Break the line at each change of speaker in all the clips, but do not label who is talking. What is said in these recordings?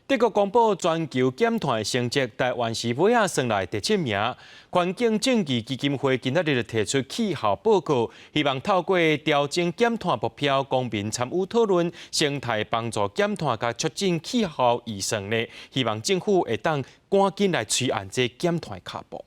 德國公布全球減碳成績，台灣是尾仔算來第七名。環境正義基金會今仔日就提出氣候報告，希望透過調整減碳目標、公民參與討論、生態幫助減碳，佮促進氣候預算呢，希望政府會當趕緊來催按這減碳跤步。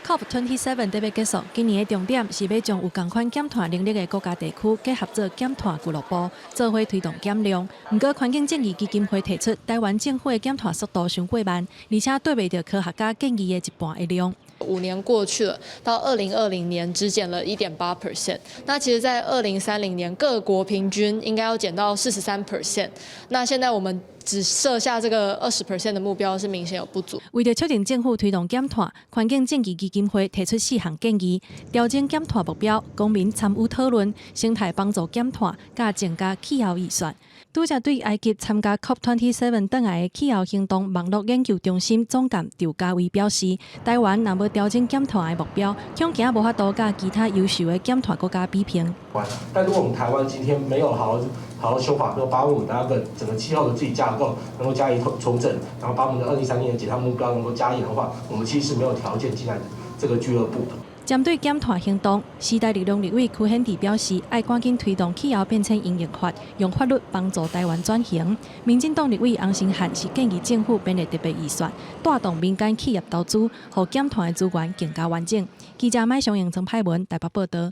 COP27 欲結束，今年的重點是欲將有仝款減碳能力的國家地區結合做減碳俱樂部，做伙推動減量。毋過環境正義基金會提出，台灣政府的減碳速度傷過慢，而且對袂著科學家建議的一半的量。
5年過去了，到2020年只減了1.8%。那其實，在2030年，各國平均應該要減到43%。那現在我們只設下這個20% 的目標，是明顯有不足。
為著促進政府推動減碳，環境正義基金會提出四項建議：調整減碳目標、公民參與討論、生態幫助減碳、佮增加氣候預算。拄才對埃及參加 COP27 轉來的氣候行動網絡研究中心總監趙家威表示，台灣若欲調整減碳的目標，恐驚無法度佮其他優秀的減碳國家比拼。
但如果我們台灣今天沒有好好好好修法，沒有把我們那個整個氣候的治理架構能夠加以重整，然後把我們的2030年減碳目標能夠加嚴的話，我們其實是沒有條件進來這個俱樂部的。
針對減碳行動，時代力量立委柯顯智表示，愛趕緊推動氣候變遷因應法，用法律幫助台灣轉型。民進黨立委洪申翰是建議政府編列特別預算，帶動民間企業投資，予減碳的資源更加完整。記者麥尚瑩、曾派文台北報導。